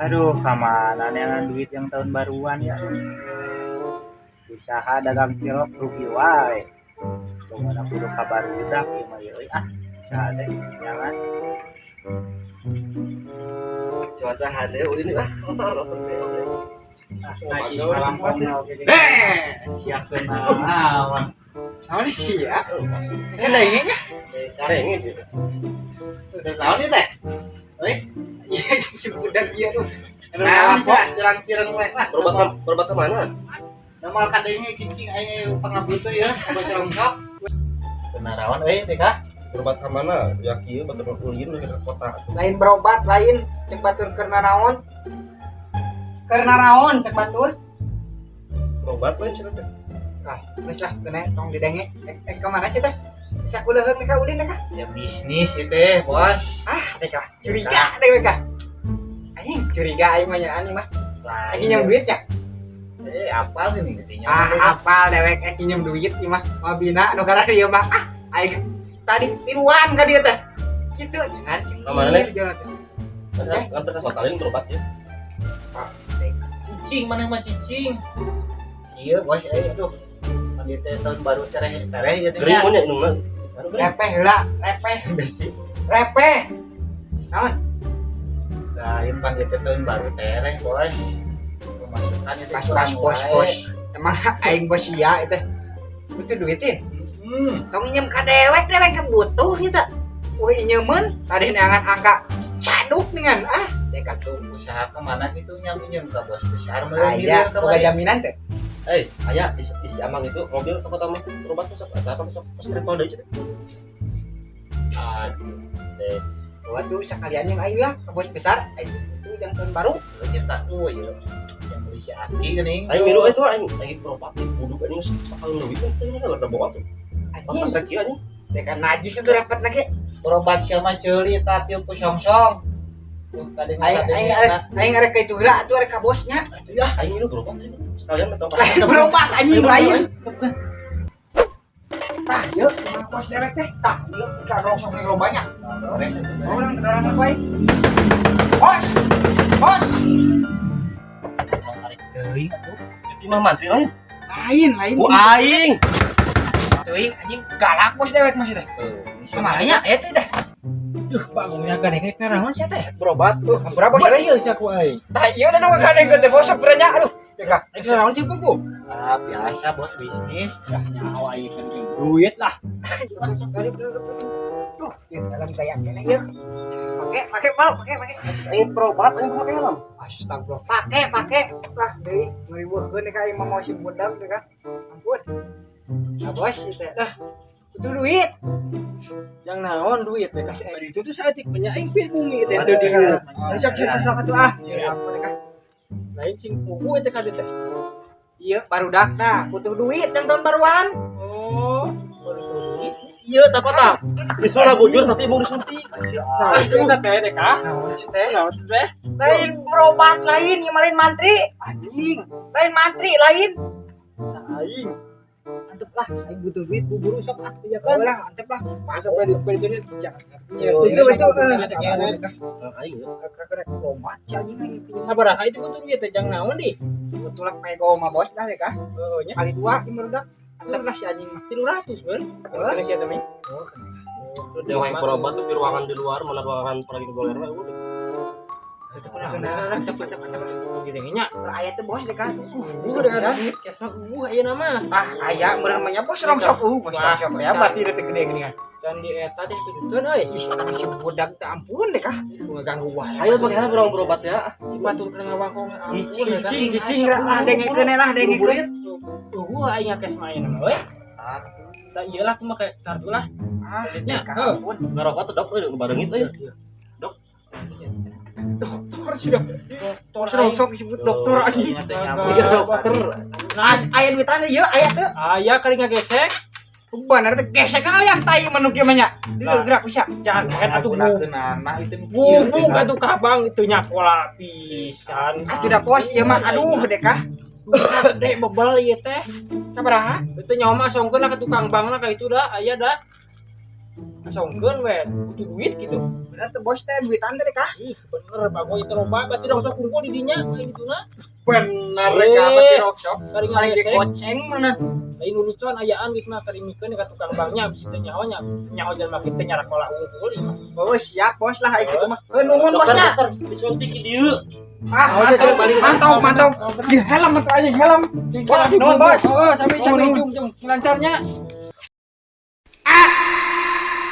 Aduh, kamana neangan duit yang tahun baruan ya? Usaha dagang cilok rugi wae. Pokoknya kudu ka barudak ieu mah euy, ah. Usaha teh jangan. Cuaca hade ulin ah. Ngaji kalampong oge. Eh, siap naon? Naon sih ya? Kan dengenya. Kareng gitu. Naon ieu teh? Iya, si budak ieu tuh. Naon sih cirang-cirang we lah. Berobat ke mana? Normal kadenge cicing aing pangabutuh ya, bos rongkok. Kenarawan euy teh kah? Berobat ke mana? Ya kieu batur ulin ke kota. Lain berobat, lain cek batur keur naon? Keur naon cek batur? Berobat lain cenah teh. Ah, geus lah, kena tong didenge. Eh, ke mana sih teh? Bisa kuleuheun ka ulin teh kah? Ya bisnis itu teh, bos. Ah, teh kah. Curiga teh kah. Anjing, curiga aing mah nya anjing mah. Aing nginjem duit ya? Eh, apal sih nih getinya. Ah, apal dewek aing nginjem duit ieu mah. Mabina nu kana dieu mah. Ah, aing tadi tiruan ka dieu teh. Kitu cenah cing. Ka mana, Neng? Jalan teh. Kan ke kota lain berobat sih. Cicing mana mah cicing. Kieu bos euy, aduh. Mandi teh tahun baru tereh tereh ya teh. Gering mun nya inumna. Anu gering. Repeh heula, repeh. Besi. Repeh. Naon? Lain pan teh tahun baru tereh, bos. Pemasukan itu Bos kurang bos bos wae. Bos. Emang aing bos sia itu. Butuh duitin. Tong nginjem ka dewek, dewek ge butuh gitu. Wih, injemen tadi neangan angka caduk dengan ah. Dek atuh usaha kemana gitu nyam ka bos besar meureun Aya, ka boga jaminan teh. Eh, aya di si Amang itu mobil ke kota mah berobat tuh sok apa sok pas travel deui cenah. Aduh, teh. Wah tuh sekalian yang aing lah ke bos besar, aing itu yang tahun baru. Kita tuh ya yang beli si Aki geuning. Aing milu itu aing aing berobat di kudu anjing sakal leuwih kan teh udah bawa tuh. Anjing, Pas rek kieu anjing. dek kan najis itu repot lagi. Berobat sia mah ceuli tah tiup ku song-song. Tuh kadang Aing aing arek aing arek ka itu geura atuh arek ka bosnya. Itu ya aing milu berobat sekalian atau Lain berobat anjing lain. Tah, yuk, kemana bos dewek teh? Tah, yuk, ka rongsok nih banyak. Orang orang apa aing? Bos! Bos! Tarik teuing atuh. Itu mah mantri lain. Lain, lain. Ku aing. Teuing anjing galak bos dewek masih teh. Kemana nya eta teh? Duh, bagongnya gane kayak naon sia teh? Berobat. Tuh, hampura bos dewek. Ieu sia ku aing. Tah, ieu da nu gandeng teh bos sampuranya aduh. Ya kah. Aing naon sih buku? Ah, biasa bos bisnis. Dah nyawa aing kan duit lah. Duh, ieu dalam gaya kene ieu. Pake, pake bal, pake, pake. Aing berobat aing make helm. Astagfirullah. Pake, pake. Lah, deui ngariweuhkeun ka aing mah mau si budak teh kah. Ampun. Nah, bos ieu teh. Dah. Butuh duit. Yang naon duit teh kasih itu tuh saeutik punya aing pil bumi teh teu di. Sok sok sok atuh ah. Ya ampun kah. Lain sing pugu teh ka teh. Iya, barudak tah, butuh duit yang tahun baruan. Oh, baru duit. Iya, tak apa. Misalnya bujur tapi mau disuntik. Nah, itu teh teh kah? Naon sih teh? Naon teh? Lain berobat lain, ieu mah lain mantri. Anjing. Lain mantri lain. Aing. Antep lah, aing butuh duit buru sok ah ya kan. Lah, antep lah. Masuk ke itu jangan. Itu itu Aing ya. Kerek berobat si anjing aing. Sabaraha itu butuh duit teh jang naon di? Butuh lah pego mah bos dah deh kah. Heeh nya. Kali dua ieu barudak. Antep lah si anjing mah. 300 beul. Kena sia teh mah. Dia yang berobat tuh di ruangan di luar, mana ruangan pergi ke goler udah. Nah, cepet cepet cepet gini nya. Aya teh bos deh kah. Dengan duit cash mah aya nama. Ah, aya meureun mah nya bos rongsok bos Wah, rongsok ya berarti teh gede gini kan. Dan di eta teh tujuan euy. Ih, si budak teh ampun deh kah. Ngaganggu wae. Ayo pakai apa orang berobat ya? Batur keur ngawangkong. Cicing, cicing, Cicing lah dengekeun lah dengekeun. Aing cash mah aya nama euy. Da ieu lah aku make kartu lah. Ah, Nya, deh kah ampun. Ngerokok tuh dok, euy barengit euy. Dokter sudah. Dokter Rongsok disebut dokter anjing. Jika dokter. Nah, aya duitan ieu aya teu. Aya kali ngagesek. Bener teh gesek kan yang tai mah nu kieu mah nya. Dia gerak bisa. Jangan kan atuh Gunakeun anak itu nu bubuk atuh ka bang itu nyakola pisan. Ah, tidak bos ieu mah aduh deh kah. Gede bebel ieu teh. Sabaraha? Itu nyawa mah songkeun lah ke tukang bank lah ka itu dah aya dah. Asongkeun we, butuh duit gitu. Bener tuh, Bos, teh duitan teh kah? Ih, bener bagoy teh loba, berarti rongsok kumpul di dinya kayak gitu na. Bener Eh. kah berarti rongsok. Kari Paling ge ngagesek. goceng mana. Lain lulucuan ayaan gitu mah karimikeun ka tukang banknya bisi teh nyaho nya. Nyaho jelema kieu teh nyarakola unggul ieu mah. Oh, siap, Bos, lah ai kitu mah. Eh, nuhun, Bosnya. Dokter, disuntik di dieu. Ah, mantap, mantap, mantap. Di helm atuh anjing helm. Wah, Nuhun, Bos. Oh, sampai sampai Nuhun. jung jung lancarnya. Ah!